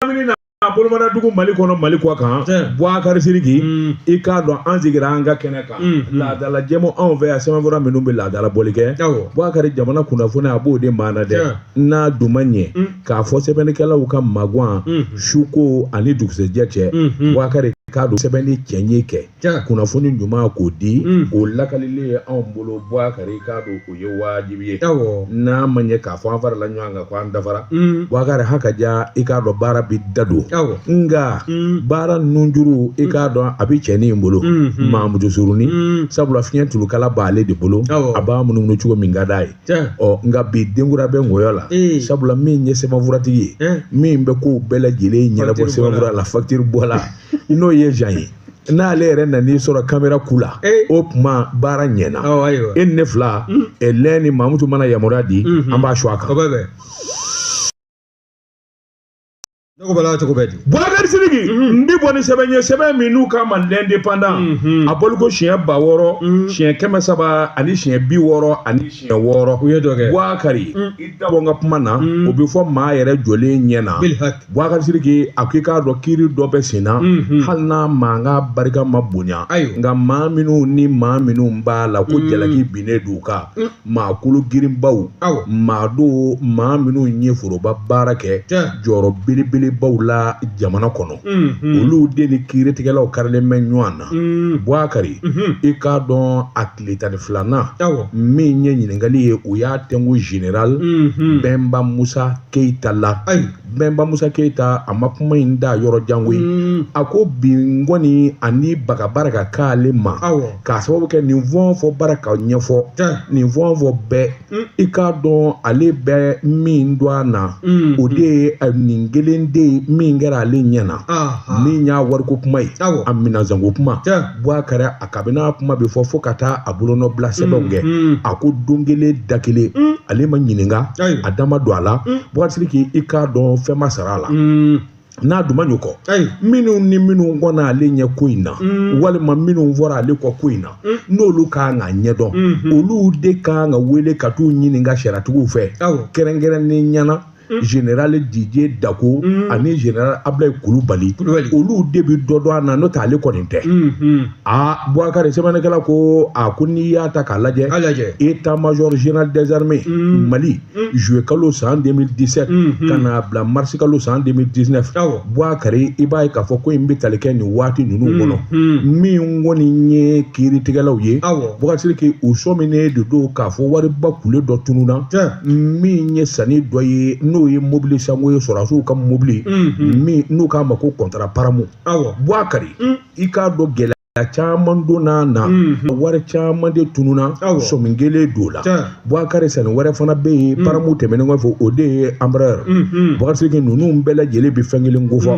lamini na bolomada dugu Mali kɔnɔ, Mali kɔ kan. Boubacar Sidiki, i k'a dɔn an sigira an ka kɛnɛ kan, laadala jɛmu anw fɛ yan, sɛbɛnfura minnu bɛ laadala bɔli kɛ. Boubacar, jamana kunnafoni a b'o de maa na dɛ, n'a dun ma ɲɛ k'a fɔ sɛbɛnnikɛlaw ka magan suko ani dugusɛjɛ cɛ. Boubacar, k'a dɔn sɛbɛnni cɛɲi kɛ, kunnafoni ɲuman k'o di, o lakalili ye anw bolo. Boubacar, i k'a dɔn o ye wajibi ye. N'a ma ɲɛ k'a fɔ an farala ɲɔgɔn kan ko an dafara, Boubacar, haka ja, i k'a dɔn baara bi da don, nka baara nunjuru, i k'a dɔn a bɛ cɛnin in bolo, Mamudu Surunin, sabula fiɲɛ tulukala b'ale de bolo, a b'a munumunu cogo min ka d'a ye. Ɔ nka bi denkura bɛ ngɔyɔ la, sabula min ye sɛbɛnfuratigi ye, min bɛ kow bɛɛ lajɛlen ɲɛnabɔ sɛbɛnfura la, facture bɔ la, n'o ye Jean ye, n'ale yɛrɛ nan'i sɔrɔ caméra ku la, o tuma baara ɲɛna. E ni ne fila lɛn ni Mamutu mana yamaruya di, an b'a su a kan. Ne ko bala cogo bɛ di? Boubacar Sidiki, n bɛ bɔ ni sɛbɛn ye, sɛbɛn min n'u k'a ma L'Indépendant, a bɔliko siɲɛ 6000, siɲɛ 300 ani siɲɛ 66. U ye dɔ kɛ. Boubacar, i dabɔ n ka kuma na, o bɛ fɔ maa yɛrɛ jɔlen ɲɛ na. Boubacar Sidiki, a ko i k'a dɔn kiiri dɔ bɛ sen na, hali n'a mankan barika ma bonya, nka maa minnu ni maa minnu b'a la ko jalaki binnen d'u kan, maa kolo girinbaw, maa don, maa minnu ye foroba baara kɛ jɔyɔrɔ belebelebaw la jamana kɔnɔ, olu de ni kiiritigɛlaw karilen bɛ ɲɔgɔn na. Boubacar, i k'a dɔn a tile 12nan min ye ɲininkali ye, u y'a tɛnku général Bɛnba Musa Keyita la. Bɛnba Musa Keyita, a ma kuma in da yɔrɔ jan koyi. A ko bi n kɔni ani baga baraka k'ale ma, k'a sababu kɛ nin fɛn o fɛn baara ka ɲɛfɔ, nin fɛn o fɛn bɛɛ, i k'a dɔn ale bɛ min don a na, o de ye nin kelen de ye min kɛra ale ɲɛ na, min y'a wariko kuma ye, a minɛnsanko kuma. Boubacar, a kabini a kuma bɛ fɔ fo ka taa a bolonɔbila sɛbɛnw kɛ, a ko don kelen da kelen ale ma ɲininka, a da ma don a la. Boubacar Sidiki, i k'a dɔn fɛn ma sara a la. N'a dun ma ɲɛ kɔ, minnu ni minnu kɔnna ale ɲɛ ko in na, walima minnu fɔra ale kɔ ko in na, n'olu kan ka ɲɛdɔn, olu de kan ka wele ka t'u ɲininka sariyatigiw fɛ, kɛrɛnkɛrɛnnen ɲɛna général Didier Dako ani général Ablaye Kulubali, olu de bɛ dɔ dɔn a na, n'o tɛ ale kɔni tɛ. Aa Boubacar, sɛbɛnnikɛla ko a ko n'i y'a ta k'a lajɛ, état-major général des armées Mali, juillet kalo san 2017 ka na bila mars kalo san 2019, Boubacar, i b'a ye k'a fɔ ko in bɛ tali kɛ nin waati ninnu kɔnɔ, min kɔni ye kiiritigɛlaw ye. Boubacar Sidiki, u sɔminen de don k'a fɔ wariba kule dɔ tununna, min ye sanni dɔ ye, n'o ye mobili sanko ye, sɔrɔdasiw ka mobili min n'u k'a ma ko contrat paramu. Boubacar, i k'a dɔn gɛlɛya caman donna na, wari caman de tununna, sɔmi kelen don la. Boubacar, sanni wɛrɛ fana bɛ yen paramu tɛmɛnen kɔfɛ, o de ye Embraer. Boubacar Sidiki, ninnu bɛɛ lajɛlen bɛ fɛn kelen ko fɔ,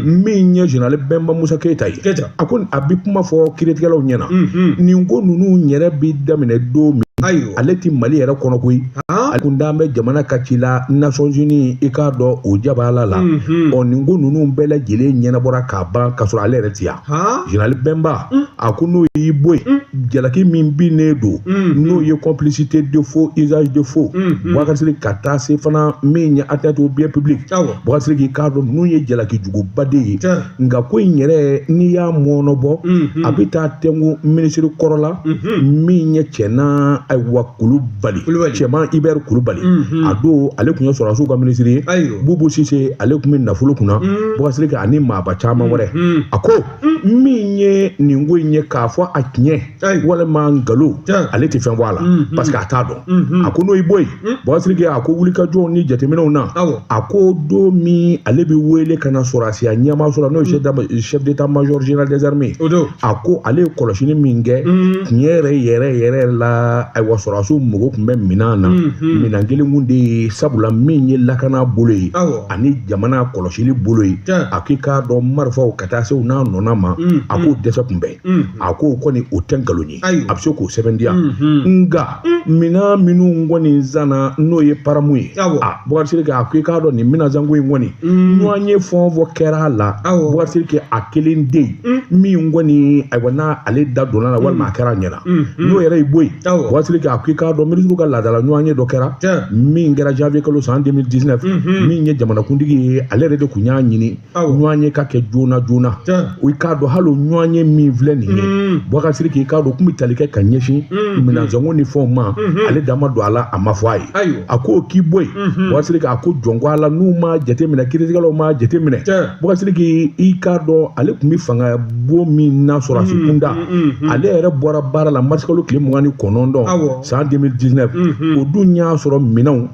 min ye général Bɛnba Musa Keyita ye, a ko a bɛ kuma fɔ kiiritigɛlaw ɲɛna, nin ko ninnu yɛrɛ bɛ daminɛ don min, ale ti Mali yɛrɛ kɔnɔ koyi, ale kun dalen bɛ jamana ka ci la Nations Unies, i k'a dɔn o jabala la. Ɔ nin ko ninnu bɛɛ lajɛlen ɲɛnabɔra k'a ban k'a sɔrɔ ale yɛrɛ ti yan. Général Bɛnba, a ko n'o y'i bɔ yen, jalaki min binnen don, n'o ye complicité de faux, usage de faux, Boubacar Sidiki, ka taa se fana min ye atteinte au bien public, Boubacar Sidiki, k'a dɔn ninnu ye jalaki juguba de ye. Nka ko in yɛrɛ, n'i y'a mɔɔnɔbɔ, a bɛ taa tɛnku minisiri kɔrɔ la, min ye Cɛna ayiwa Kulubali, Cɛman Hubert Kulubali, a don ale tun ye sɔrɔdasiw ka minisiri ye, Bubu Sise, ale tun bɛ nafolo kunna, Boubacar Sidiki, ani maaba caman wɛrɛ. A ko min ye nin ko in ye, k'a fɔ a tiɲɛ walima nkalon, ale tɛ fɛn bɔ a la, parce que a t'a dɔn. A ko n'o y'i bɔ yen, Boubacar Sidiki, a ko wulikajɔw ni jateminɛw na, a ko don min ale bɛ wele ka na sɔrɔdasiya ɲɛmaaso la, n'o ye chef d'état-major général des armées, a ko ale ye kɔlɔsili min kɛ, tiɲɛ yɛrɛ yɛrɛ yɛrɛ la, ayiwa sɔrɔdasiw mago tun bɛ minɛn na, minɛn kelen kun de ye, sabula min ye lakana bolo ye ani jamana kɔlɔsili bolo ye, a k'i k'a dɔn marifaw ka taa se u n'a nɔna ma, a k'o dɛsɛ kun bɛ, a k'o kɔni o tɛ nkalon ye, a bɛ se k'o sɛbɛn di yan. Nka minɛn minnu kɔni sanna, n'o ye paramu ye, a Boubacar Sidiki, a ko i k'a dɔn nin minɛnsanko in kɔni, ɲɔgɔn ye fɛn o fɛn kɛra a la, Boubacar Sidiki, a kelen de yen min kɔni ayiwa n'ale da donna la walima a kɛra a ɲɛna, n'o yɛrɛ y'i bɔ yen, Boubacar Sidiki, a ko i k'a dɔn minisiriw ka laadala ɲɔgɔn ye dɔ kɛra. kɛra min kɛra janvier kalo san 2019 min ye jamanakuntigi ye ale yɛrɛ de kun y'a ɲini ɲɔgɔn ye ka kɛ joona joona i k'a dɔn hali o ɲɔgɔn ye min filɛ nin ye Boubacar Sidiki i k'a dɔn kun bɛ tali kɛ ka ɲɛsin minɛnsɔngɔ ni fɛnw ma ale da ma don a la a ma fɔ a ye a ko k'i bɔ yen Boubacar Sidiki a ko jɔn ko a la n'u ma jateminɛ kiiritigɛlaw ma jateminɛ Boubacar Sidiki i k'a dɔn ale tun bɛ fanga bon min na sɔrɔdasi kunda ale yɛrɛ bɔra baara la mars kalo tile 29 san 2019 o dun y'a sɔrɔ minɛn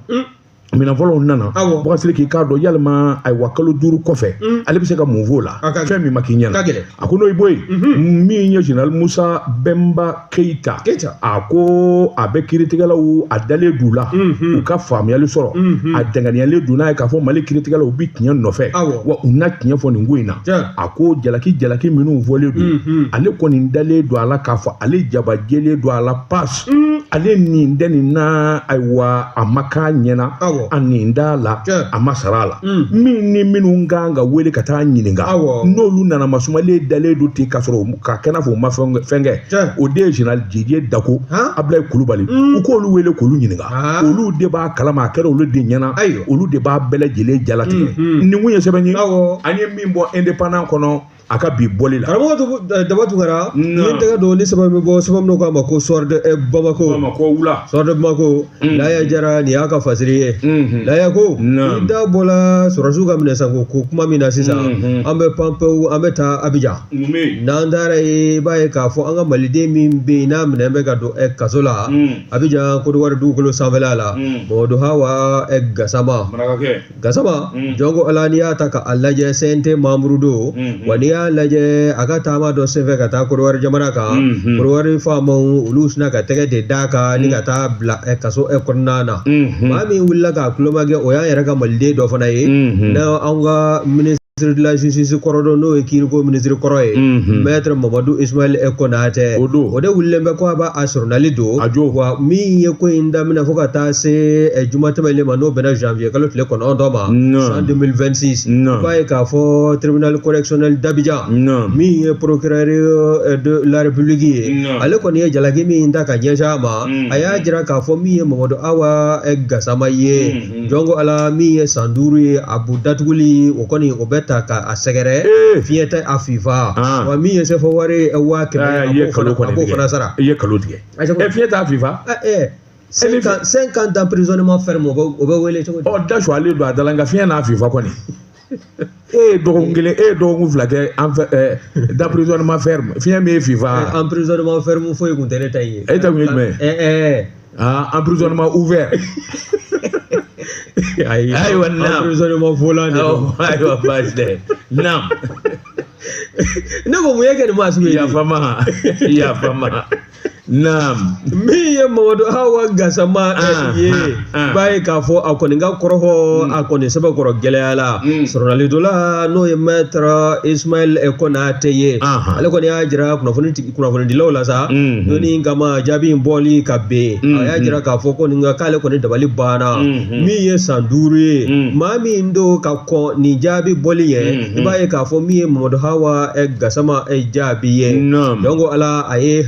fɔlɔw nana Boubacar Sidiki k'a dɔn yalima ayiwa kalo 5 kɔfɛ ale bɛ se ka mun f'o la fɛn min ma k'i ɲɛna a ko n'o y'i bɔ yen min ye général Musa Bɛnba Keyita a ko a bɛ kiiritigɛlaw a dalen d'u la u ka faamuyali sɔrɔ a danganiyalen don n'a ye k'a fɔ Mali kiiritigɛlaw bi tiɲɛ nɔfɛ wa u na tiɲɛ fɔ nin ko in na a ko jalaki minnu fɔlen don ale kɔni dalen don a la k'a fɔ ale jabajɛlen don a la pas ale nin tɛ nin na ayiwa a ma k'a ɲɛna a nin t'a la a ma sara a la min ni minnu kan ka wele ka taa ɲininka n'olu nana masumalen dalen don ten k'a sɔrɔ ka kɛ n'a fɔ u ma fɛn kɛ o de ye général Didier Dako Abdoulaye Kulubali u k'olu wele k'olu ɲininka olu de b'a kalama a kɛra olu de ɲɛna olu de b'a bɛɛ lajɛlen jalatigɛ nin kun ye sɛbɛn ye an ye min bɔ indépendant kɔnɔ a ka bi bɔli la karamɔgɔ Daba Tunkara ni tɛgɛ don ni sɛbɛn bɛ bɔ sɛbɛn min k'a ma ko Soir de Bamako Bamako wula Soir de Bamako Laya Jara nin y'a ka fasiri ye Laya ko ni da bɔla sɔrɔdasiw ka minɛ sanko ko kuma min na sisan an bɛ panpewu an bɛ taa Abidjan n'an taara yen i b'a ye k'a fɔ an ka maliden min bɛ yen n'a minɛ bɛ ka don kaso la Abidjan Côte d'Ivoire dugukolo sanfɛla la Mamadu Hawa Gasama Gasama jɔn ko ala n'i y'a ta k'a lajɛ CNT membre don wa n'i y'a lajɛ a ka taama dɔ senfɛ ka taa Côte d'Ivoire jamana kan Côte d'Ivoire faamaw olu sina ka tɛgɛ de d'a kan ni ka taa bila kaso kɔnɔna na maa min wulila k'a tulomajɔ o y'an yɛrɛ ka maliden dɔ fana ye n'an ka ministre de la justice kɔrɔ dɔ n'o ye kiiriko ministre kɔrɔ ye maître Mamadou Ismaël Konate o de wulilen bɛ ko a b'a sɔrɔnali don wa min ye ko in daminɛ fo ka taa se juma tɛmɛnen ma n'o bɛnna janvier kalo tile 9 ma san 2026 i b'a ye k'a fɔ tribunal correctionnel d'Abidjan min ye procureur de la République ye ale kɔni ye jalaki min ta ka ɲɛsin a ma a y'a jira k'a fɔ min ye Mamadu Awa Gasama ye jɔn ko ala min ye san 5 ye a bu datuguli o kɔni o bɛ ta k'a sɛgɛrɛ fiɲɛ tɛ a fifa wa min ye sɛfɔ wari 100 000 a b'o fana sara i ye kalo tigɛ fiɲɛ t'a fifa 5 ans d'emprisonnement ferme o bɛ wele cogo di da sualen don a da la nka fiɲɛ n'a fifa kɔni e ye dɔgɔkun kelen e ye dɔgɔkun 2 kɛ d'emprisonnement ferme fiɲɛ min ye fifa emprisonnement ferme foyi kun tɛ ne ta ye e ta kun ye jumɛn ye emprisonnement ouvert ayiwa naam emprisonnement volant de don ayiwa baasi tɛ naam ne ko mun ye kɛ nin maa sugu ye yafa ma naam min ye Mamadu Hawa Gasama ye i b'a ye k'a fɔ a kɔni ka kɔrɔfɔ a kɔni sɛbɛkɔrɔ gɛlɛya la sɔrɔnali dɔ la n'o ye maître Ismaël Konate ye ale kɔni y'a jira kunnafonidilaw la sa donni kama jaabi in bɔli ka ben a y'a jira k'a fɔ ko nin ka k'ale kɔni dabali banna min ye san 5 ye maa min don ka kɔn nin jaabi bɔli ye i b'a ye k'a fɔ min ye Mamadu Hawa Gasama jaabi ye donc ala a ye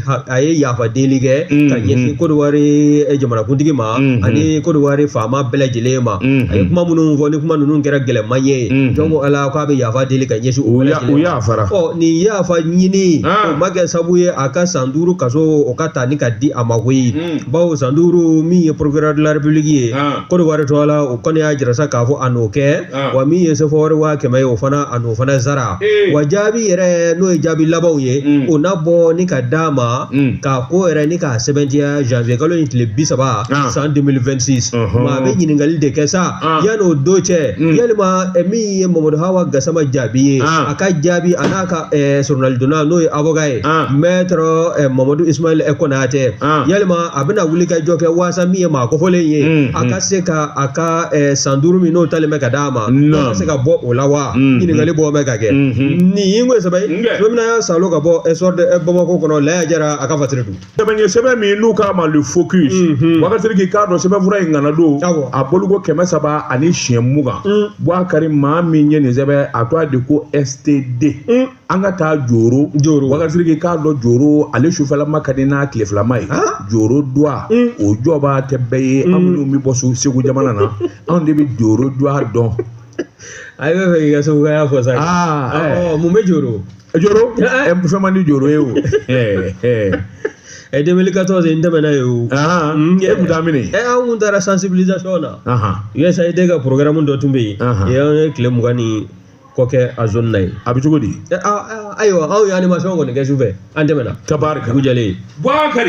yafa deli kɛ ka ɲɛsin Côte d'Ivoire jamanakuntigi ma ani Côte d'Ivoire faama bɛɛ lajɛlen ma a ye kuma minnu fɔ ni kuma ninnu kɛra gɛlɛman ye donc ala k'a bɛ yafa deli ka ɲɛsin o bɛɛ lajɛlen ma nin yafa ɲini o ma kɛ sabu ye a ka san 5 kaso o ka ta ni ka di a ma koyi bawo san 5 min ye procureur de la République ye Côte d'Ivoire tɔgɔ la o kɔni y'a jira sa k'a fɔ a n'o kɛ wa min ye sɛfɔ wari 100 000 ye o fana a n'o fana sara wa jaabi yɛrɛ n'o ye jaabi labanw ye o na bɔ ni ka d'a ma k'a ko yɛrɛ ni k'a sɛbɛntiya janvier kalo in tile 30 san 2026 maa bɛ ɲininkali de kɛ sa yan'o don cɛ yalima min ye Mamadu Hawa Gasama jaabi ye a ka jaabi a n'a ka sɔrɔnalidonna n'o ye avocat ye maître Mamadou Ismaël Konate yalima a bɛna wuli ka jɔ kɛ waasa min ye maa kofɔlen ye a ka se ka a ka san 5 min n'o talen bɛ ka d'a ma a ka se ka bɔ o la wa ɲininkali bɔ bɛ ka kɛ nin ye n ko sɛbɛn ye sɛbɛn min y'a salo ka bɔ Soir de Bamako kɔnɔ Laya Jara a ka fasiri don. Sɛbɛn ye sɛbɛn min n'u k'a ma le focus. Wakati k'i k'a dɔn sɛbɛnfura in ŋana don a boliko 320. Boubacar maa min ye nin sɛbɛn a tɔgɔ de ko STD. An ka taa Joro. Wakati k'i k'a dɔn Joro ale sufɛlama ka di n'a tilefilama ye. Joro duwa o jɔba tɛ bɛɛ ye an minnu bɛ bɔ Segu jamana na anw de bɛ Joro duwa dɔn. A bɛ fɛ k'i ka segukaya fɔ sa. Mun bɛ Joro? Joro fɛn man di Joro ye o. 2014 n tɛmɛna ye o. E kun taa min? An kun taara sensibilisation na. USAID ka programme dɔ tun bɛ yen. An ye tile 20 ni kɔ kɛ a zone na yen. A bɛ cogo di? Ayiwa aw ye animation kɔni kɛ sufɛ an tɛmɛna. Tabarika. Dugu jɛlen. Boubacar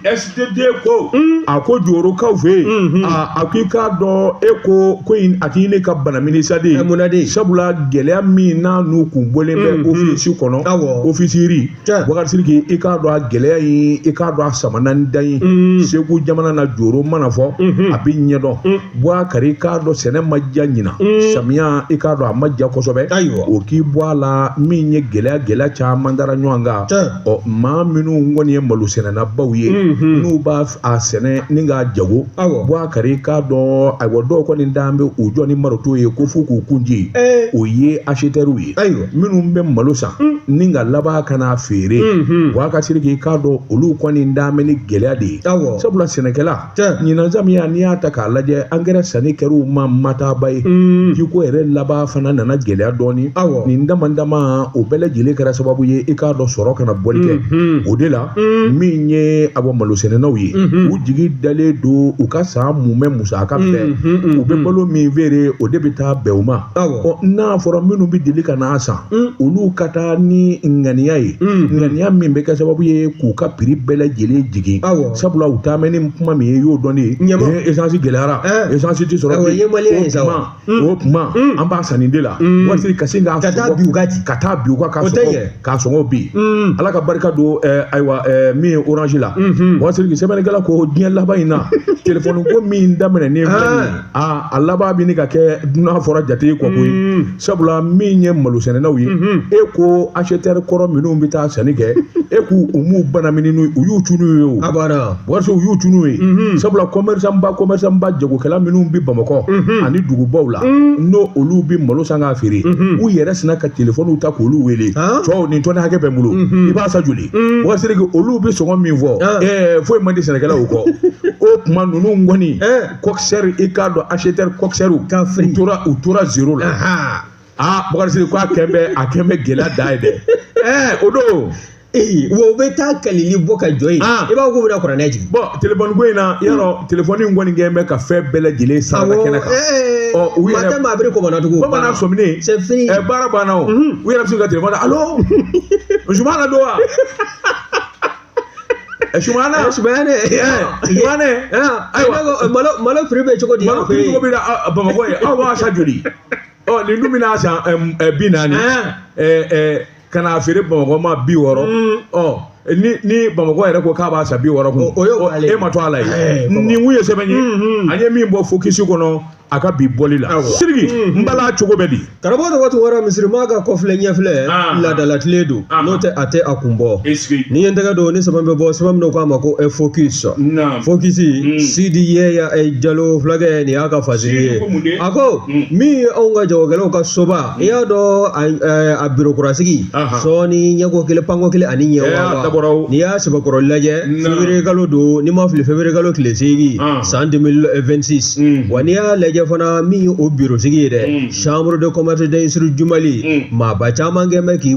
STD ko a ko Jorokaw fɛ yen a ko i k'a dɔn e ko in a t'i ne ka bana minisa de ye. Mun na de? Sabula gɛlɛya min n'a n'u kun bɔlen bɛ ofisi kɔnɔ. Ofisiri. Boubacar Sidiki i k'a dɔn a gɛlɛya in i k'a dɔn a sama naani dan ye. Segu jamana na Joro mana fɔ a bɛ ɲɛdɔn. Boubacar i k'a dɔn sɛnɛ ma diya ɲina. Samiya i k'a dɔn a ma diya kosɛbɛ. O k'i bɔ a la min ye gɛlɛya caman dara ɲɔgɔn kan. Ɔ maa minnu kɔni ye malo sɛnɛnabaw ye n'u b'a a sɛnɛ ni k'a jago. Boubacar i k'a dɔn ayiwa dɔw kɔni dan bɛ u jɔ ni maroto ye ko f'u k'u kun ji. O ye acheteurs ye. Minnu bɛ malo san ni ka laban ka n'a feere. Boubacar Sidiki i k'a dɔn olu kɔni dan bɛ ni gɛlɛya de ye. Sabula sɛnɛkɛla ɲinan samiya n'i y'a ta k'a lajɛ angɛrɛ sanni kɛr'u ma mataba ye. Jiko yɛrɛ laban fana nana gɛlɛya dɔɔni. Nin dama dama o bɛɛ lajɛlen kɛra sababu ye i k'a dɔn sɔrɔ kana bɔli kɛ. O de la min ye a bɔ malosɛnɛnaw ye u jigi dalen don u ka san mumɛ musaka bɛɛ u bɛ balo min feere o de bɛ taa bɛn u ma. Ɔ n'a fɔra minnu bɛ deli ka n'a san olu ka taa ni ŋaniya ye ŋaniya min bɛ kɛ sababu ye k'u ka prix bɛɛ lajɛlen jigin. Sabula u taa mɛ ni kuma min ye i y'o dɔn de ye. Essence gɛlɛyara essence tɛ sɔrɔ bilen. O tuma an b'a san nin de la. Waati ka sin k'a ka taa bi u ka k'a sɔngɔ bi. Ala ka barika don ayiwa min ye orange la. Waati sɛbɛnnikɛla ko diɲɛ laban in na telefɔni ko min daminɛ ni filɛ nin ye a laban bɛ ni ka kɛ dunan fɔra jate ye kɔ koyi. Sabula min ye malosɛnɛnaw ye e ko acheteur kɔrɔ minnu bɛ taa sanni kɛ e k'u u m'u banamini n'u u y'u cun n'u ye o. Waati u y'u cun n'u ye. Sabula commerçant ba jagokɛla minnu bɛ Bamakɔ ani dugubaw la n'o olu bɛ malo san k'a feere u yɛrɛ sina ka telefɔniw ta k'olu wele. Cɛw nin tɔni hakɛ bɛ n bolo i b'a san joli? Waati olu bɛ sɔngɔ min fɔ foyi man di sɛnɛkɛlaw kɔ. O tuma ninnu kɔni coxeur i k'a dɔn acheteur coxeur u tora zéro la. Boubacar Sidiki ko a kɛn bɛ gɛlɛya dan ye dɛ. O don. Wa u bɛ taa kalili bɔ ka jɔ yen. I b'a fɔ k'u bɛna kuranɛ jigin. Bɔn telefɔni ko in na yarɔ telefɔni in kɔni kɛn bɛ ka fɛn bɛɛ lajɛlen saraka kɛnɛ kan. Ɔ u yɛrɛ maa tɛ maa biri kɔmɔna tugun. Bamanan sɔminen. C'est fini. Baara banna o. U yɛrɛ bɛ se ka telefɔni allo Zumana don wa? Sumana. Sumana. Ayiwa malo prix bɛ cogo di? Malo prix cogo bɛ na Bamakɔ ye aw b'a san joli? Ɔ nin dun bɛna san 40. Ka n'a feere Bamakɔ ma 60. Ɔ ni Bamakɔ yɛrɛ ko k'a b'a san 60 kun e ma to a la yen. Nin kun ye sɛbɛn ye an ye min bɔ focus kɔnɔ a ka bi bɔli la. Sidiki n bala cogo bɛ di? Karamɔgɔ tɔgɔ tun misirima ka kɔfilɛ ɲɛfilɛ laadalatile don n'o tɛ a tɛ a kun bɔ. Ni ye n tɛgɛ don ni sɛbɛn bɛ bɔ sɛbɛn min k'a ma ko focus. Focus Sidi Yaya Jalo fulakɛ nin y'a ka fasiri ye. A ko min ye anw ka jagokɛlaw ka soba i y'a dɔn a biro kurasigi sɔɔni ɲɛko kelen panko kelen ani ɲɛ wɔɔrɔ. N'i y'a sɛbɛkɔrɔ lajɛ février kalo don n'i ma fili février kalo tile 8 san 2026 wa n'i y'a lajɛ fana min ye o biro sigi ye dɛ chambre de commerce d'industrie jumali maaba caman kɛ bɛ k'i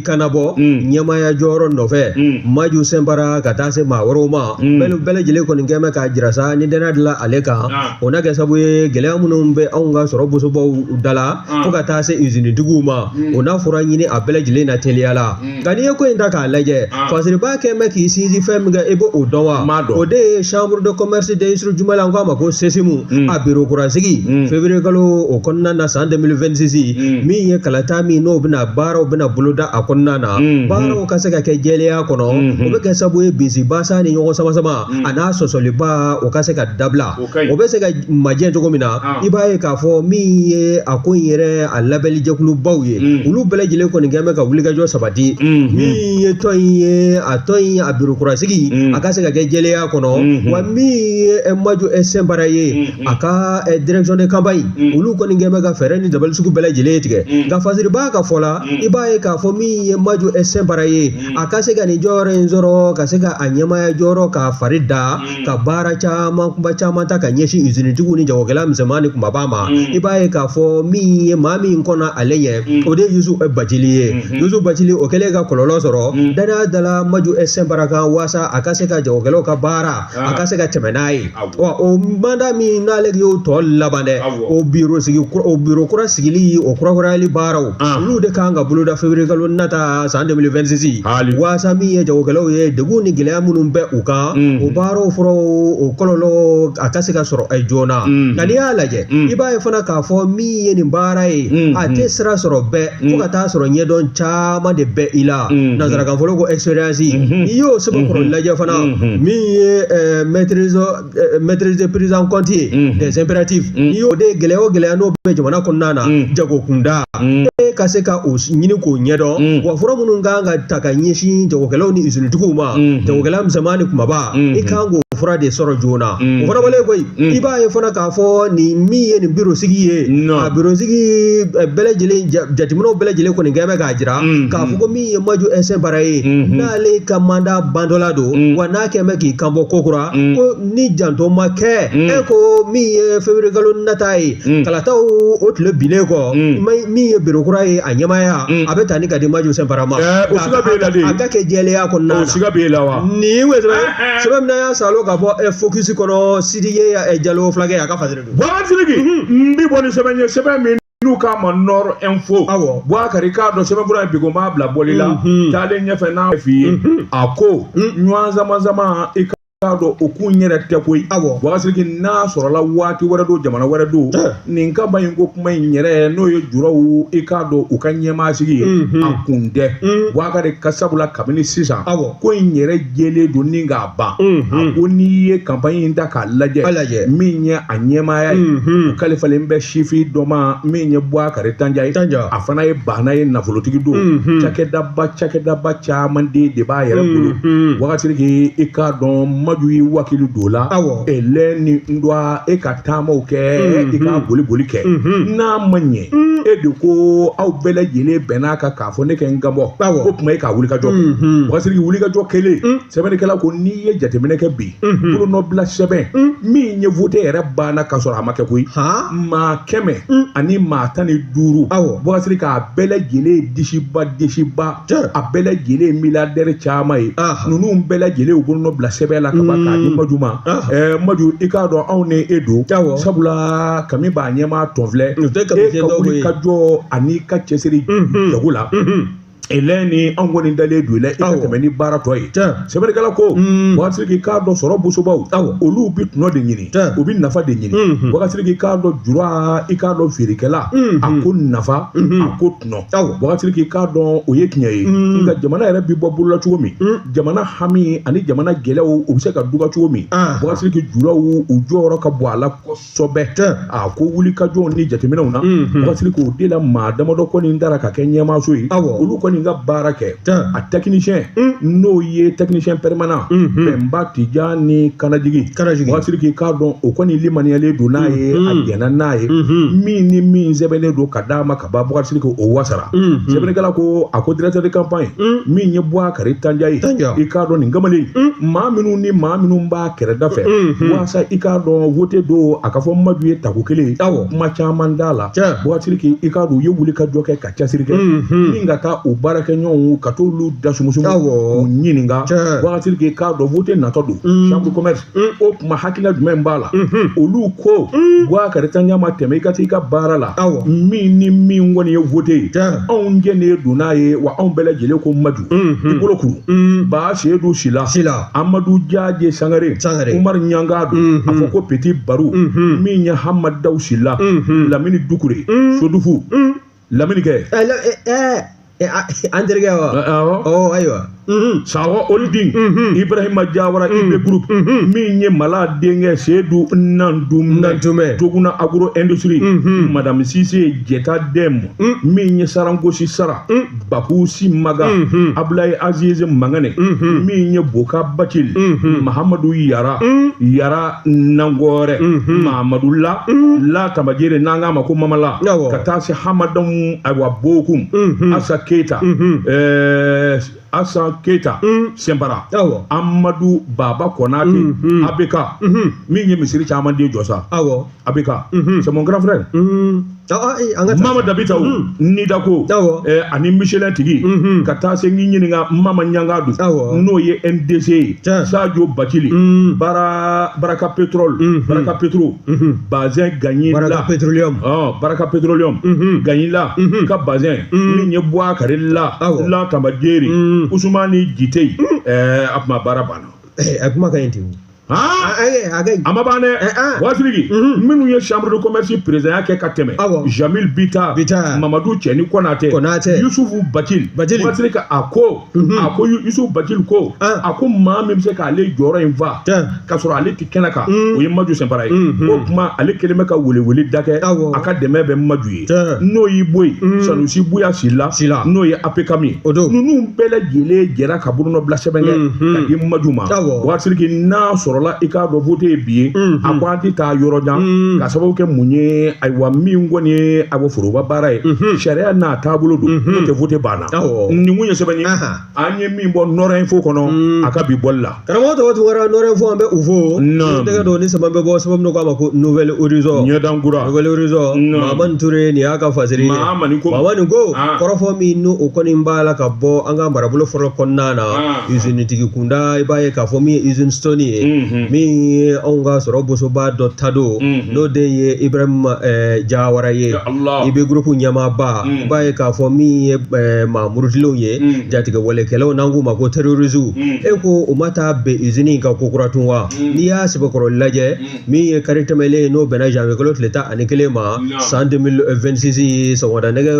kanabɔ ɲɛmaaya jɔyɔrɔ nɔfɛ Maju Sɛnpara ka taa se maa wɛrɛw ma bɛɛ lajɛlen kɔni kɛ bɛ k'a jira sa ni danaya dilan ale kan o na kɛ sababu ye gɛlɛya minnu bɛ anw ka sɔrɔ bosobaw da la fo ka taa se usinitigiw ma o n'a fura ɲini a bɛɛ lajɛlen na teliya la nka n'i ye ko in ta k'a lajɛ fasiriba kɛ bɛ k'i sinsin fɛn min kɛ i b'o dɔn wa o de ye chambre de commerce d'industrie jumali an k'a ma ko CESIMU a biro kura kurasigi février kalo o kɔnɔna na san 2026, min ye kalata min n'o bɛna baaraw bɛna boloda a kɔnɔna na, baaraw ka se ka kɛ jɛlenya kɔnɔ, o bɛ kɛ sababu ye bisi basa ni ɲɔgɔn sama sama a n'a sɔsɔliba o ka se ka dabila. O bɛ se ka majɛ cogo min na, i b'a ye k'a fɔ min ye a ko in yɛrɛ a labɛnlijɛkulubaw ye, olu bɛɛ lajɛlen kɔni kɛn bɛ ka wulikajɔ sabati. Min ye tɔn in ye, a tɔn in a biro kurasigi a ka se ka kɛ jɛlenya kɔnɔ, wa min ye Maju Sɛnpara ye, a ka direction de campagne, olu kɔni kɛn bɛ ka fɛɛrɛ ni dabali sugu bɛɛ lajɛlen tigɛ. Nka Fasiriba ka fɔ la, i b'a ye k'a fɔ min ye Maju Sɛnpara ye, a ka se ka nin jɔyɔrɔ in sɔrɔ, ka se ka a ɲɛmaaya jɔyɔrɔ k'a fari da, ka baara caman kunba caman ta ka ɲɛsin usinitigiw ni jagokɛla misɛnman ni kunbaba ma, i b'a ye k'a fɔ min ye maa min kɔnna ale ɲɛ, o de ye Yusu Bacili ye. Yusu Bacili o kɛlen ka kɔlɔlɔ sɔrɔ, danaya dala Maju Sɛnpara kan waasa a ka se ka jagokɛlaw ka baara a ka se ka tɛmɛ n'a ye. Wa o mandat min n'ale y'o tɔ laban dɛ, o biro sigi, o biro kura sigili, o kurakurayali baaraw, olu de kan ka boloda février kalo nata san 2026, waasa min ye jagokɛlaw ye, degun ni gɛlɛya minnu bɛ u kan, o baaraw furaw, o kɔlɔlɔ a ka se ka sɔrɔ joona. Nka n'i y'a lajɛ, i b'a ye fana k'a fɔ min ye nin baara ye, a tɛ sira sɔrɔ bɛɛ fo ka taa sɔrɔ ɲɛdɔn caman de bɛ i la. Nansarakan fɔlɔ ko expérience, n'i y'o sɛbɛnkɔrɔ lajɛ fana, min ye maîtrise de prise en compte ye des impératifs, n'i y'o de gɛlɛya o gɛlɛya n'o bɛ jamana kɔnɔna na jago kunda, e ka se ka o ɲini k'o ɲɛdɔn, wa fura minnu kan ka ta ka ɲɛsin jagokɛlaw ni usinitigiw ma, jagokɛla misɛnman ni kunbaba, i kan k'o fura de sɔrɔ joona. O fana bɔlen koyi, i b'a ye fana k'a fɔ nin min ye nin biro sigi ye, a biro sigi bɛɛ lajɛlen jateminɛw bɛɛ lajɛlen kɔni kɛ bɛ k'a jira k'a fɔ ko min ye Maju Sɛnpara ye, n'ale ka mandat bandɔla don, wa n'a kɛn bɛ k'i kanbɔ ko kura, ko ni janto ma kɛ, e ko min ye février kalo nata ye, kalataw o tile binnen kɔ, min ye biro kura ye, a ɲɛmaaya a bɛ ta ni ka di Maju Sɛnpara ma. O siga b'e la de. A ka kɛ jɛlenya kɔnɔna na. O siga b'e la wa? Nin ye sɛbɛn min y'a salo ka bɔ Focus kɔnɔ, Sidiye Jalo fulakɛ a ka fasiri don. Boubacar Sidiki, n bi bɔ ni sɛbɛn ye, sɛbɛn min n'u k'a ma Nord Info. Boubacar, k'a dɔn sɛbɛn fura in bi ko n b'a bila bɔli la, taalen ɲɛfɛ n'a f'i ye, a ko ɲɔgɔn sama sama i k'a dɔn o kun yɛrɛ tɛ koyi. Boubacar Sidiki, n'a sɔrɔla waati wɛrɛ don, jamana wɛrɛ don, nin kaba in ko kuma in yɛrɛ n'o ye juraw i k'a dɔn u ka ɲɛmaa sigi ye, a kun tɛ. Boubacar ka sabula kabini sisan ko in yɛrɛ jɛlen don ni k'a ban. A ko n'i ye campagne in ta k'a lajɛ, min ye a ɲɛmaaya ye, o kalifalen bɛ sifin dɔ ma min ye Boubacar Tanja ye, a fana ye baana ye, nafolotigi don, cakɛdaba caman de b'a yɛrɛ bolo. Boubacar Sidiki, i k'a dɔn Maju ye wakili don la, elɛ ni ndwa e ka taamaw kɛ, i ka boli boli kɛ, n'a ma ɲɛ e de ko aw bɛɛ lajɛlen bɛn'a kan k'a fɔ ne kɛ n kanbɔ, o tuma e k'a wulikajɔ kɛ. Boubacar Sidiki, wulikajɔ kɛlen, sɛbɛnnikɛla ko n'i ye jateminɛ kɛ bi, bolonɔbila sɛbɛn min ye vote yɛrɛ banna ka sɔrɔ a ma kɛ koyi, maa 115, Boubacar Sidiki a bɛɛ lajɛlen disiba a bɛɛ lajɛlen milliardaire caman ye, ninnu bɛɛ lajɛlen u bolonɔbila sɛbɛn la ka ban k'a di Maju ma. Maju, i k'a dɔn anw ni e don, sabula kami b'a ɲɛmaa tɔn filɛ, e ka wuli ka jɔ ani ka cɛsiri jago la, elɛ ni anw kɔni dalen don i la, i ka tɛmɛ ni baara tɔ ye. Sɛbɛnnikɛla ko Boubacar Sidiki, k'a dɔn sɔrɔ bosobaw olu bi tɔnɔ de ɲini, u bi nafa de ɲini. Boubacar Sidiki, k'a dɔn jura i k'a dɔn feerekɛla, a ko nafa, a ko tɔnɔ. Boubacar Sidiki, k'a dɔn o ye tiɲɛ ye, nka jamana yɛrɛ bi bɔ bolola cogo min, jamana hami ani jamana gɛlɛyaw u bɛ se ka duga cogo min, Boubacar Sidiki juraw u jɔyɔrɔ ka bon a la kosɛbɛ. A ko wulikajɔw ni jateminɛw na, Boubacar Sidiki o de la maa damadɔ kɔni dara ka kɛ ɲɛmaaso ye, olu kɔni ka baara kɛ. A technicien n'o ye technicien permanent Bɛnba Tijani Kanajigi, Boubacar Sidiki k'a dɔn o kɔni limaniyalen don n'a ye, a jɛnna n'a ye, min ni min sɛbɛnnen don ka d'a ma ka ban, Boubacar Sidiki o wasara. Sɛbɛnnikɛla ko a ko directeur de campagne min ye Boubacar Tanja ye, i k'a dɔn nin kamalen maa minnu ni maa minnu b'a kɛrɛda fɛ waasa i k'a dɔn vote don a ka fɔ Maju ye tako kelen, kuma caman d'a la. Boubacar Sidiki, i k'a dɔn u ye wuli ka jɔ kɛ ka cɛsiri kɛ min ka taa o baarakɛɲɔgɔnw ka t'olu da sumusumu k'u ɲininka Boubacar Sidiki k'a dɔn vote natɔ don chambre de commerce o tuma hakilina jumɛn b'a la olu ko Boubacar Tandian ma tɛmɛ i ka t'i ka baara la min ni min kɔni ye vote ye anw jɛnnen don n'a ye wa anw bɛɛ lajɛlen ko Maju i bolo kuru Ba Seydou Sila Amadou Diadje Sangare Umar Ɲangadu a fɔ ko Petit Barou min ye Hamad Daw Sila Lamini Dukure Sodufu Lamini kɛ an terikɛ wa awɔ ayiwa Sakɔ Olidin Ibrahima Jawara IB Group min ye Mala denkɛ Seydou Nantumɛ Toguna Agro Industrie Madame Cissé Jɛta Dɛm min ye Sarangosi Sara Bakusi Maga Ablaye Aziz Mangane min ye Boka Bacil Mahamadu Yara Yara Nangɔrɛ Mahamadu La La Tamajere n'an k'a ma ko Mamala ka taa se Hamadamu ayiwa Bokum Asa Keita Asa Keita Sɛnpara Amadu Baba Konate ABK min ye misiri caman den jɔ sa ABK c'est mon grand frère Mama Dabitaw Nidako ani Michelin tigi ka taa se n ɲininka Mama Ɲangadu n'o ye NDC ye Sadio Bacili Baraka Pétrole Baraka Pétro Bazin Gagnila Baraka Petroleum Baraka Petroleum Gagnila ka Bazin min ye Boubacar La La Tambadjeri Ousmane Jitei a kuma baara banna a kuma ka ɲi ten a ma ban dɛ Wasiliki minnu ye chambre de commerce président kɛ ka tɛmɛ Jamil Bita Mamadu Cɛni Konate Yusufu Bacil Wasiliki a ko Yusufu Bacil ko a ko maa min bɛ se k'ale jɔyɔrɔ in fa k'a sɔrɔ ale tɛ kɛnɛ kan o ye Maju Sɛnpara ye o tuma ale kɛlen bɛ ka welewele da kɛ a ka dɛmɛ bɛ Maju ye n'o y'i bɔ yen Sanusi Buya Sila n'o ye APCAM ye ninnu bɛɛ lajɛlen jɛra ka bolonɔbila sɛbɛn kɛ ka di Maju ma Wasiliki n'a sɔrɔ i k'a dɔn vote ye bi ye a ko an tɛ taa yɔrɔ jan ka sababu kɛ mun ye ayiwa min kɔni ye ayiwa foroba baara ye sariya n'a taabolo don n'o tɛ vote banna nin kun ye sɛbɛn ye an ye min bɔ Nord Info kɔnɔ a ka bi bɔli la karamɔgɔ tɔgɔ Tunkara Nord Info an bɛ u fo tɛgɛ don ni sɛbɛn bɛ bɔ sɛbɛn min k'a ma ko Nouvel Horizon ɲɛdankura Nouvel Horizon Mahamani Ture nin y'a ka fasiri ye Mahamani ko kɔrɔfɔ min n'o o kɔni b'a la ka bɔ an ka marabolo fɔlɔ kɔnɔna na usine tigi kunda i b'a ye k'a fɔ min ye usine Stone ye min ye anw ka sɔrɔ bosoba dɔ ta don n'o de ye Ibrahim Jawara ye IB Group ɲɛmaaba i b'a ye k'a fɔ min ye maa murutilenw ye jatigɛwalekɛlaw n'an k'u ma ko terroristes e ko u ma taa bɛn usine in kan ko kura tun wa n'i y'a sɛbɛkɔrɔ lajɛ min ye kari tɛmɛlen ye n'o bɛnna janvier kalo tile 11 ma san 2026 sɔgɔmada nɛgɛ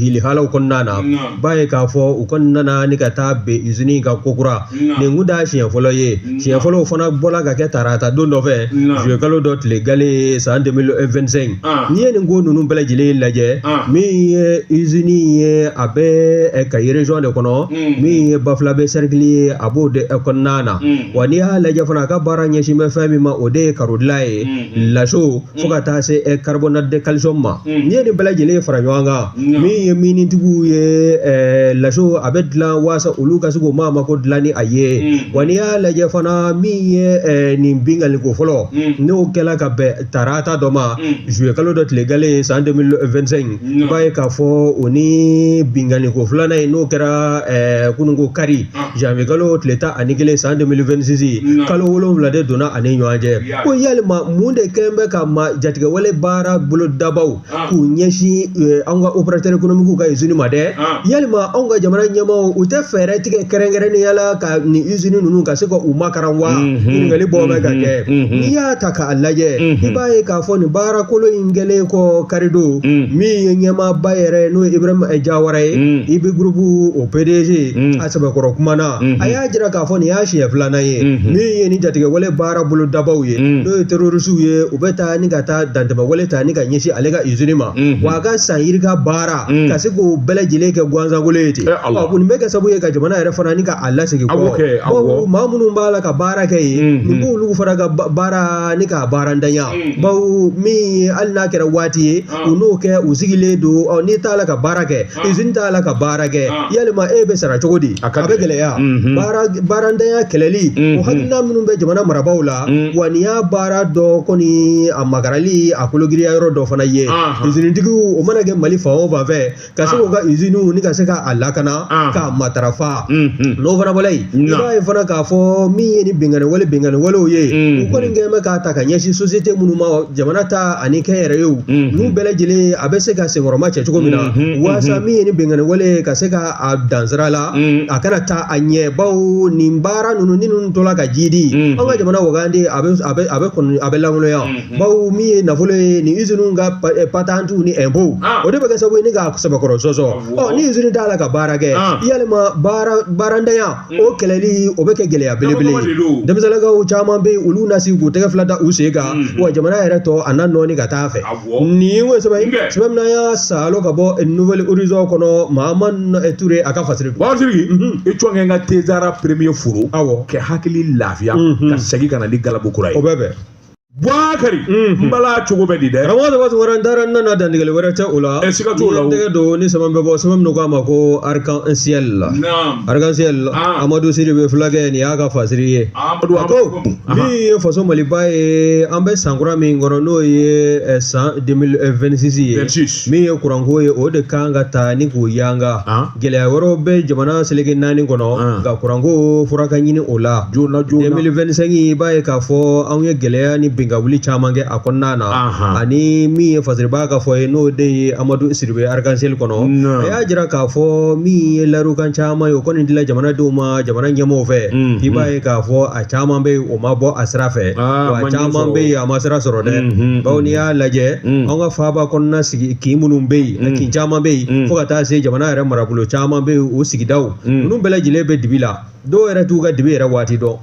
hilihalaw kɔnɔna na i b'a ye k'a fɔ u kɔni nana ni ka taa bɛn usine in kan ko kura nin kun t'a siɲɛ fɔlɔ ye siɲɛ fɔlɔ fana bɔla ka kɛ tarata don dɔ fɛ juillet kalo dɔ tile gale san 2025 n'i ye nin ko ninnu bɛɛ lajɛlen lajɛ min ye usine ye a bɛ Kayi région de kɔnɔ min ye Bafulabe cercle ye a b'o de kɔnɔna na wa n'i y'a lajɛ fana a ka baara ɲɛsin bɛ fɛn min ma o de ye karo dilan ye laso fo ka taa se carbonate de calcium ma n'i ye nin bɛɛ lajɛlen fara ɲɔgɔn kan min ye minintigiw ye laso a bɛ dilan waasa olu ka se k'o maa mako dilan ni a ye wa n'i y'a lajɛ fana min ye nin binkanni ko fɔlɔ n'o kɛla ka bɛn tarata dɔ ma juillet kalo dɔ tile gale san 2025 i b'a ye k'a fɔ o ni binkanni ko filanan ye n'o kɛra kununko kari janvier kalo tile 11 san 2026 kalo 7 de donna ani ɲɔgɔn cɛ ko yalima mun de kɛlen bɛ ka ma jatigɛwale baara bolodabaw k'u ɲɛsin anw ka opérateur économique ka usine ma dɛ yalima anw ka jamana ɲɛmaaw u tɛ fɛɛrɛ tigɛ kɛrɛnkɛrɛnnenya la ka nin usine ninnu ka se ka u makaran wa ɲininkali bɔ bɛ ka kɛ n'i y'a ta k'a lajɛ i b'a ye k'a fɔ nin baara kolo in kɛlen kɔ karidon min ye ɲɛmaaba yɛrɛ n'o ye Ibrahim Jawara ye IB Group o PDG a sɛbɛkɔrɔ kumana a y'a jira k'a fɔ nin y'a siɲɛ filanan ye min ye nin jatigɛwale baara bolodabaw ye n'o ye terroristew ye u bɛ taa ni ka taa dantɛmɛwale ta ni ka ɲɛsin ale ka usine ma wa a ka san yirika baara ka se k'o bɛɛ lajɛlen kɛ gansankolo ye ten nin bɛ kɛ sababu ye ka jamana yɛrɛ fana ni ka a lasegin kɔ maa minnu b'a la ka baara baara kɛ yen nin b'olu fana ka baara ni k'a baarantanya bawo min hali n'a kɛra waati ye u n'o kɛ u sigilen don n'i t'a la ka baara kɛ izini t'a la ka baara kɛ yalima e bɛ sara cogo di a bɛ gɛlɛya baarantanya kɛlɛli o hakilina minnu bɛ jamana marabaaw la wa nin y'a baara dɔ kɔni a makarali a kologiriya yɔrɔ dɔ fana ye izinitigiw o mana kɛ Mali fan o fan fɛ ka se k'u ka iziniw ni ka se k'a lakana k'a matarafa n'o fana bɔra yen i b'a ye fana k'a fɔ min ye ni binkanni wale binkanni walew ye u kɔni kɛlen bɛ k'a ta ka ɲɛsin société minnu ma jamana ta ani kɛnyɛrɛyew ninnu bɛɛ lajɛlen a bɛ se ka senkɔrɔma cɛ cogo min na waasa min ye ni binkanni wale ye ka se ka a dan sira la a kana taa a ɲɛ bawo nin baara ninnu ni ninnu tola ka jidi an ka jamana wagande a bɛ kɔni a bɛ lankolonya bawo min ye nafolo ye nin usines ka patantiw ni impôts o de bɛ kɛ sababu ye ni k'a sɛbɛkɔrɔ sɔsɔ ɔ ni usine t'a la ka baara kɛ yalima baarantanya o kɛlɛli o bɛ kɛ gɛlɛya belebele ye denmisɛnninlakaw caman bɛ yen olu na sigi k'u tɛgɛ fila da u sen kan wa jamana yɛrɛ tɔ a na nɔɔni ka taa fɛ nin ye sɛbɛn ye sɛbɛn min n'an y'a salo ka bɔ Nouvel Horizon kɔnɔ Mahamane Touré a ka fasiri don Sidiki i cɔn kɛ n ka Tezara premier foro awɔ kɛ hakili lafiya ka segin ka na ni galabu kura ye o bɛ bɛn Bouakari n bala cogo bɛ di dɛ karamɔgɔ Daba Tunkara n taara n nana dantigɛli wɛrɛ tɛ o la siga t'o la n tɛgɛ don ni sɛbɛn bɛ bɔ sɛbɛn min k'a ma ko Arc-en-Ciel Arc-en-Ciel Amadu Sidibe fulakɛ nin y'a ka fasiri ye Amadu a ko min ye faso Maliba ye an bɛ san kura min kɔnɔ n'o ye san 2026 ye min ye kuranko ye o de kan ka ta ni k'o yanga gɛlɛya wɛrɛw bɛ jamana seleke naani kɔnɔ nka kuranko fura ka ɲini o la joona joona 2025 i b'a ye k'a fɔ anw ye gɛlɛya ni bin ka wuli caman kɛ a kɔnɔna na ani min ye fasiriba ka fɔ ye n'o de ye Amadu Sidibe Arc-en-Ciel kɔnɔ a y'a jira k'a fɔ min ye layirukan caman ye o kɔni dila jamanadenw ma jamana ɲɛmɔgɔw fɛ i b'a ye k'a fɔ a caman bɛ yen o ma bɔ a sira fɛ wa a caman bɛ yen a ma sira sɔrɔ dɛ bawo n'i y'a lajɛ an ka faaba kɔnɔna sigi kin minnu bɛ yen kin caman bɛ yen fo ka taa se jamana yɛrɛ marabolo caman bɛ yen o sigidaw ninnu bɛɛ lajɛlen bɛ dibi la dɔw yɛrɛ t'u ka dibi yɛrɛ waati dɔn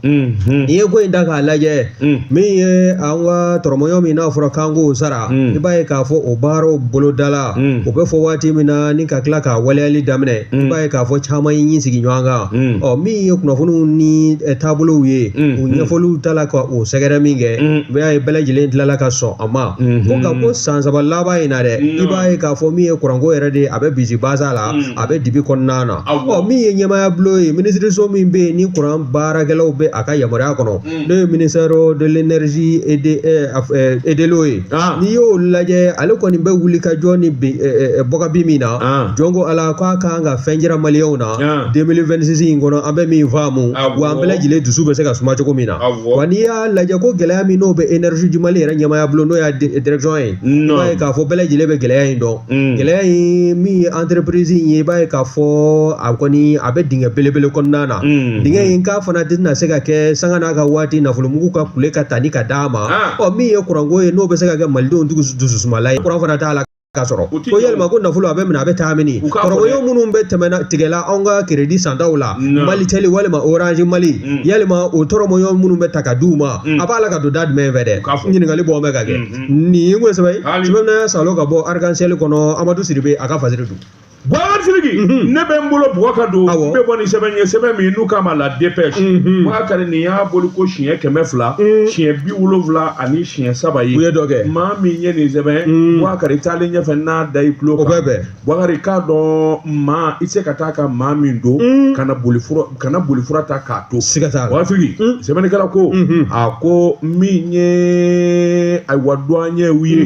n'i ye ko in ta k'a lajɛ min ye an ka tɔrɔmɔɲɔ min n'a fɔra k'an k'o sara i b'a ye k'a fɔ o baaraw bolodala o bɛ fɔ waati min na ni ka tila k'a waleyali daminɛ i b'a ye k'a fɔ caman ye ɲin sigi ɲɔgɔn kan ɔ min ye kunnafoniw ni taabolow ye u ɲɛfɔliw tala ka o sɛgɛrɛ min kɛ i b'a ye bɛɛ lajɛlen tilala ka sɔn a ma ko nka ko san saba laban in na dɛ i b'a ye k'a fɔ min ye kuranko yɛrɛ de ye a bɛ bisi basa la a bɛ dibi kɔnɔna na ɔ min ye ɲɛmaaya bulon ye minisiriso min bɛ yen ni kuran baarakɛlaw bɛ a ka yamaruya kɔnɔ n'o ye ministère de l'énergie et de l'eau ye n'i y'o lajɛ ale kɔni bɛ wuli ka jɔ ni bɔkabi min na jɔn ko ala k'a kan ka fɛn jira maliyɛnw na 2026 in kɔnɔ an bɛ min faamu wa an bɛɛ lajɛlen dusu bɛ se ka suma cogo min na wa n'i y'a lajɛ ko gɛlɛya min n'o bɛ énergie du Mali yɛrɛ ɲɛmaaya bulon n'o y'a direction ye i b'a ye k'a fɔ bɛɛ lajɛlen bɛ gɛlɛya in dɔn gɛlɛya in min ye entreprise in ye i b'a ye k'a fɔ a kɔni a bɛ dingɛ belebele kɔnɔna na dingɛ in k'a fana tɛna se ka kɛ sanga n'a ka waati nafolomugu ka kule ka ta ni ka d'a ma ɔ min ye kuranko ye n'o bɛ se ka kɛ malidenw dususumala ye kuran fana t'a la ka sɔrɔ ko yalima ko nafolo a bɛ minɛ a bɛ taa mini tɔrɔmɔɲɔ minnu bɛ tɛmɛna tigɛla anw ka crédit santaw la Malitel walima Orange Mali yalima o tɔrɔmɔɲɔ minnu bɛ ta ka d'u ma a b'a la ka don da jumɛn fɛ dɛ ɲininkali bɔ bɛ ka kɛ nin ko sɛbɛn sɛbɛn min salo ka bɔ Arc-en-Ciel kɔnɔ Amadu Sidibe a ka fasiri don Boubacar Sidiki ne bɛ n bolo bugɔ ka don n bɛ bɔ ni sɛbɛn ye sɛbɛn min n'u k'a ma la dépêche Boubacar nin y'a boli ko siɲɛ 200 siɲɛ 70 ani siɲɛ 3 ye u ye dɔ kɛ maa min ye nin sɛbɛn Boubacar taalen ɲɛfɛ n'a da i tulo kan o bɛ bɛn Boubacar k'a dɔn maa i tɛ se ka taa ka maa min don kana boli fura ta k'a to siga t'a la Boubacar Sidiki sɛbɛnnikɛla ko a ko min ye ayiwa douaniers ye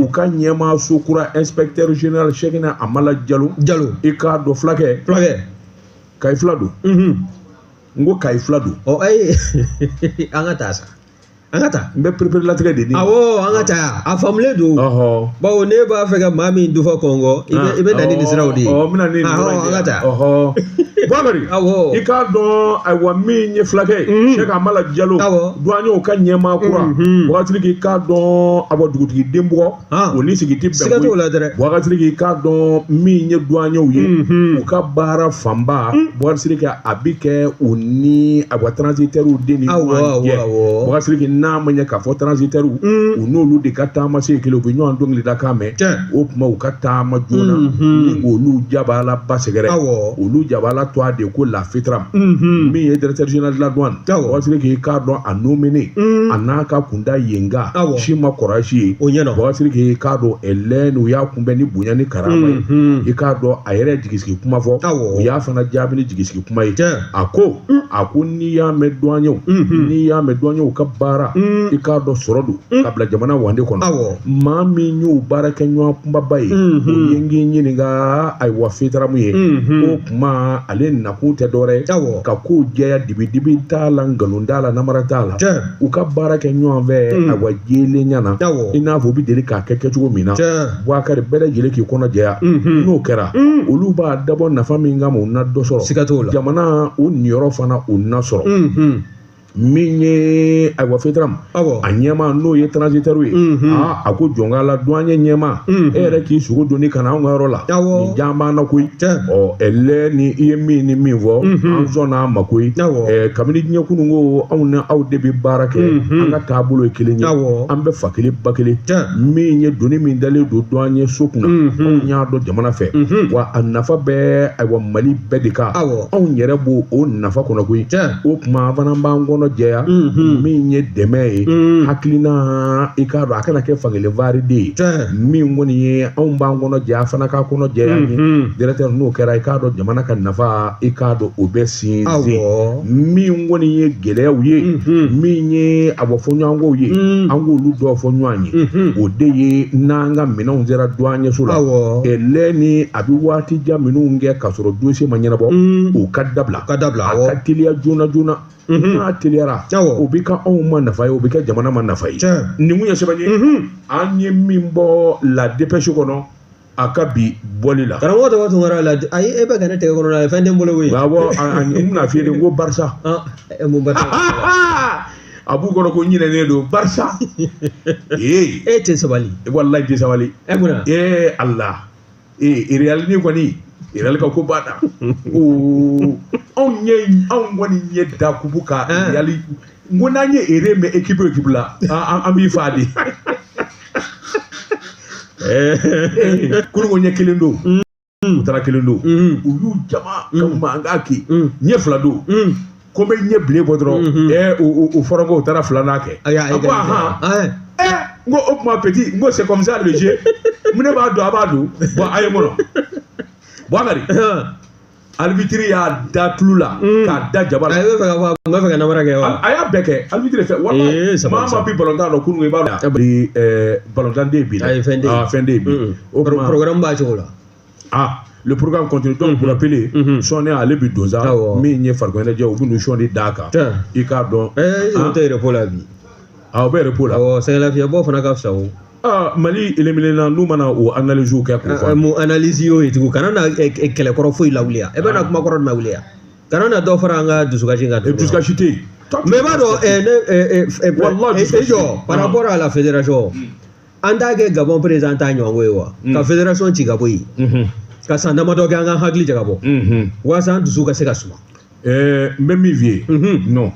u ka ɲɛmaaso kura inspecteur général Cheikhna Amala Jalo i k'a dɔn fulakɛ kayi fila don n ko kayi fila don ɔ ayi an ka taa sa an ka taa n bɛ pereperelatigɛ de di awɔ an ka taa a faamulen don bawo ne b'a fɛ ka maa min dufa kɔngɔ i bɛ na ni nin siraw de ye n bɛna ni nin siraw de ye an ka taa Boubacar i k'a dɔn ayiwa min ye fulakɛ ye Cheikh Amala Jalo douaniers ka ɲɛmaa kura Boubacar Sidiki i k'a dɔn awa dugutigi den bugɔ o ni sigi tɛ bɛn siga t'o la dɛ Boubacar Sidiki i k'a dɔn min ye douaniers ye u ka baara fanba Boubacar Sidiki a bi kɛ u ni awa transitaires de ni ɲɔgɔn cɛ Boubacar Sidiki n'a ma ɲɛ k'a fɔ transitaires u n'olu de ka taama se kelen u bɛ ɲɔgɔn dɔnkili da kan mɛn o tuma u ka taama joona ni olu jabalaba sɛgɛrɛ olu jabala tɔgɔ de ko la FETRAM. Min ye directeur général de la douane. Boubacar Sidiki, i k'a dɔn a nominé a n'a ka kunda yenga si ma kɔrɔ si ye. O ɲɛna. Boubacar Sidiki, i k'a dɔn ɛlɛn u y'a kunbɛn ni bonya ni karama ye. I k'a dɔn a yɛrɛ jigisigi kuma fɔ. U y'a fana jaabi ni jigisigi kuma ye. A ko n'i y'a mɛn douaniers, n'i y'a mɛn douaniers ka baara, i k'a dɔn sɔrɔ don ka bila jamana wande kɔnɔ. Maa min y'o baara kɛ ɲɔgɔn kunbaba ye, o ye n k'i ɲininka, ayiwa, FETRAM ye. O kuma ale nakun tɛ dɔwɛrɛ ye ka kow jɛya, dibi-dibi t'a la, nkalon t'a la, namara t'a la. U ka baara kɛ ɲɔgɔn fɛ, ayiwa, jɛlenya na, i n'a fɔ u bɛ deli k'a kɛ kɛcogo min na. Boubacar, bɛɛ lajɛlen k'i kɔnɔ jɛya. N'o kɛra, olu b'a dabɔ nafa min kama, u na dɔ sɔrɔ. Siga t'o la. Jamana o niyɔrɔ fana, o na sɔrɔ. Min ye, ayiwa, FETRAM a ɲɛma, n'o ye transitaire ye, aa, a ko jɔnka la douanier ɲɛma, e yɛrɛ k'i sogo donni ka na anw ka yɔrɔ la, nin jan b'an na koyi. Ɔ ɛlɛ ni i ye min ni min fɔ, an sɔnna a ma koyi. Kabini diɲɛ kunun ko anw ni aw de bɛ baara kɛ, an ka taabolo ye kelen ye, an bɛ fa kelen ba kelen. Min ye doni min dalen don douanier so kunna, anw y'a dɔn jamana fɛ wa, a nafa bɛ, ayiwa, Mali bɛɛ de kan. Anw yɛrɛ b'o o nafa kɔnɔ koyi. O tuma an fana b'an kɔnɔ jɛya. Min ye dɛmɛ ye, hakilina, i k'a dɔn a kana kɛ fankelen vaari de ye. Min kɔni ye anw b'an kɔnɔ jɛya, fana k'a kɔnɔ jɛya ye directeur. N'o kɛra, i k'a dɔn jamana ka nafa, i k'a dɔn o bɛ sinsin. Min kɔni ye gɛlɛyaw ye, min ye a bɔ fɔ ɲɔgɔnkɔw ye, an k'olu dɔw fɔ ɲɔgɔn ye. O de ye n'an ka minɛnw sera douanier la, lɛ ni a bɛ waati jan minnu kɛ k'a sɔrɔ dossier ma ɲɛnabɔ, o ka dabila. Ka dabila. A ka teliya joona joona. N'a teliyara, o bɛ kɛ anw ma nafa ye, o bɛ kɛ jamana ma nafa ye. Nin kun ye sɛbɛn ye an ye min bɔ La Dépêche kɔnɔ a ka bi bɔli la. Karamɔgɔ tɔgɔ Tunkara la, ayi, e bɛ ka ne tɛgɛ kɔnɔ la, fɛn tɛ n bolo koyi. Awɔ, n bɛna f'i ye de, n ko Barça. Mun Barça? A b'u kɔnɔ ko n ɲinɛnen don Barça. Ee! E tɛ sabali. Walayi, tɛ sabali. E mun na? Ee Allah, ee, Real ni kɔni, Real ka ko banna. Oo, anw ɲɛ, anw kɔni ɲɛ da kubu ka Real. N ko n'an ye ere mɛn équipe o équipe la, an b'i fa de. Kunun ko ɲɛ kelen don, u taara kelen don, u y'u jama ka mankan kɛ. Ɲɛ fila don, ko bɛ ɲɛ bilen bɔ dɔrɔn, ɛ, o fɔra ko u taara filanan kɛ. A ko ahan, ɛ, n ko o tuma petit, n ko c'est comme ça le jeu. Mun ne b'a dɔn, a b'a dɔn. Bon, a ye n kɔnɔ, Boubacar, arbitre y'a da tulu la k'a da jaba la. A bɛ fɛ ka fɔ, a bɛ fɛ ka namara kɛ wa? A y'a bɛɛ kɛ arbitre fɛ, walayi. Maa maa bi balontan dɔn kunun, i b'a dɔn bi balontan den bi la. Ayi, fɛn tɛ yen. Ah, fɛn tɛ yen bi. O programme b'a cogo la. Ah, le programme continue donc. Pour rappeler, sɔɔni ale bi don sa. Min ye farikolo ɲɛnajɛ, u bɛ n'u sɔɔni d'a kan, i k'a dɔn. Ɛɛ, o tɛ repos la bi. Ah, o bɛ repos la. Awɔ, sɛgɛnlafiɲɛbɔ fana ka fisa o. Ah, Mali éliminé na, n'u mana o analyse kɛ k'o fɔ. Mun analyse y'o ye tugun? Kana na kɛlɛkɔrɔ foyi lawuli yan. E bɛ na kuma kɔrɔ jumɛn wuli yan? Kana na dɔ fara an ka dusukasi kan. Dusukasi tɛ yen. Mais i b'a dɔn, ne Wallahi. E jɔ, par rapport à la fédération, an t'a kɛ Gabon président ta ɲɔgɔn ye wa? Ka fédération ci ka bɔ yen, ka san damadɔ kɛ, an ka hakili jagabɔ walasa an dusu ka se ka suma. N bɛ min f'i ye, non,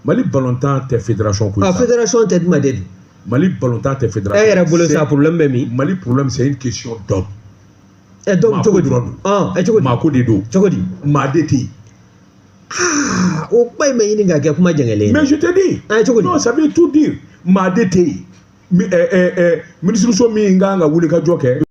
Mali ballontan tɛ fédération ko ye. Ah, fédération tɛ jumɛn de don? Mali ballontan tɛ fédération. E yɛrɛ bolo sa, problème bɛ min? Mali problème, c'est une question d'homme. Ɛ, d'homme cogo di? Ɛ, cogo di? Maa ko de don. Cogo di? Maa de tɛ yen. Ah, o kuma in bɛ ɲini ka kɛ kuma jɛngɛlen ye. Mais je te dis. Ah, cogo di? Non, ça veut tout dire. Maa de tɛ yen. Minisiriso min kan ka wuli ka jɔ kɛ,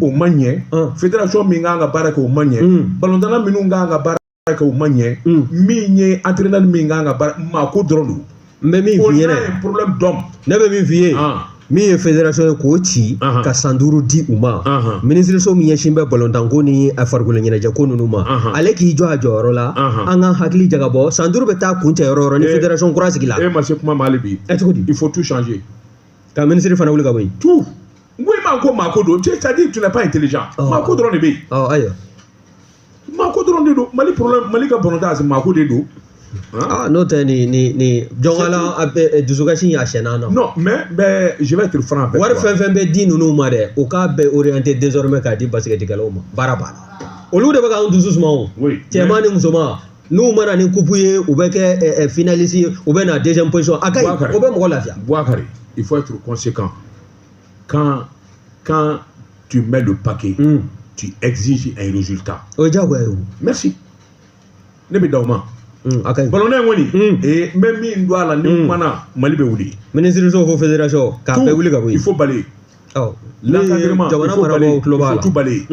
o ma ɲɛ. Fédération min kan ka baara kɛ, o ma ɲɛ. Balontanna minnu kan ka baara kɛ, o ma ɲɛ. Min ye entraîneur min kan ka baara, maa ko dɔrɔn don. N bɛ min f'i ɲɛna. Problème d'homme. Ne bɛ min f'i ye. Min ye fédération ye, k'o ci ka san 5 di u ma. Minisiriso min ɲɛsin bɛ balontanko ni farikolo ɲɛnajɛko ninnu ma, ale k'i jɔ a jɔyɔrɔ la, an ka hakili jagabɔ. San 5 bɛ taa kun cɛ yɔrɔ o yɔrɔ ni fédération kura sigila. E ma se kuma ma hali bi. Ɛ, cogo di? Il faut tout changer. Ka minisiri fana wuli ka bɔ yen. Tout. N ko i ma ko maa ko don, c'est-à-dire tu n'es pas intelligent. Maa ko dɔrɔn de bɛ yen. Ɔ, ayiwa. Maa ko dɔrɔn de don. Mali problème, Mali ka balontan, maa ko de don. Ah, n'o tɛ ni jɔnkala dusukasi a sɛnɛ na. Non, mais je vais être franc avec Wari fɛn fɛn bɛ di ninnu ma dɛ, o k'a bɛɛ orienté désormais k'a di basikɛtikɛlaw ma. Baara banna. Olu de bɛ k'an dusu suma o. Cɛman ni musoman, n'u mana ni coupe ye, u bɛ kɛ finaliste ye, u bɛ na deuxième position. A ka ɲi, o bɛ mɔgɔ lafiya. Bouakari, il faut être conséquent. Quand tu mets le paquet, tu exiges un résultat. O ye diyagoya ye o. Merci. Ne bɛ da o ma. A ka ɲi. Balontan in kɔni, ee, n bɛ min don a la, ni n kumana, Mali bɛ wuli. Minisiriso fo fédération k'a bɛɛ wuli ka bɔ Il yen. faut balayer. Awɔ. L'encadrement, il Jamana faut balayer. marabagaw tulo Il b'a faut la. tout balayer.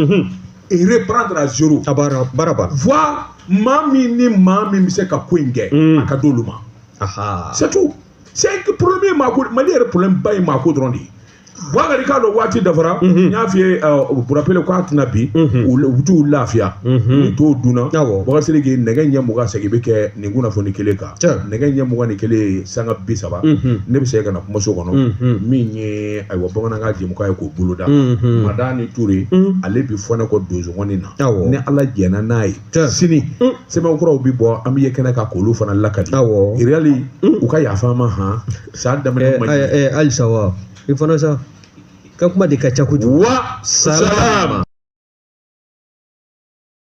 Et reprendre à zéro. A baara baara banna. Voir maa min ni maa min bɛ se ka ko in kɛ, a ka d'olu ma. Aha. C'est tout. C'est que problème ye maako, Mali yɛrɛ problème ba ye maako dɔrɔn de ye. Boubacar, k'a dɔn waati dafara, n y'a f'i ye, Burapele k'a tɛna bi, u bɛ t'u lafiya ni t'o dunna. Awɔ. Boubacar Sidiki, nɛgɛ ɲɛ 20 segin bɛ kɛ nin kunnafoni kelen kan. Tiɲɛ. Nɛgɛ ɲɛ 21 ye sanga 30, ne bɛ segin ka na kumaso kɔnɔ, min ye ayiwa bamanankan jɛmukan ye k'o boloda. Madani Ture, ale bi fɔ ne kɔ donsokɔni na. Awɔ. Ni Ala jɛnna n'a ye, Tiɲɛ. sini sɛbɛn kuraw bi bɔ, an bɛ ye kɛnɛ kan k'olu fana lakali. Awɔ. Iriyali, u ka yafa an ma han, san daminɛ ma ɲi. Halisa wa i fana sa ka kuma de ka ca kojugu. Wa Salam.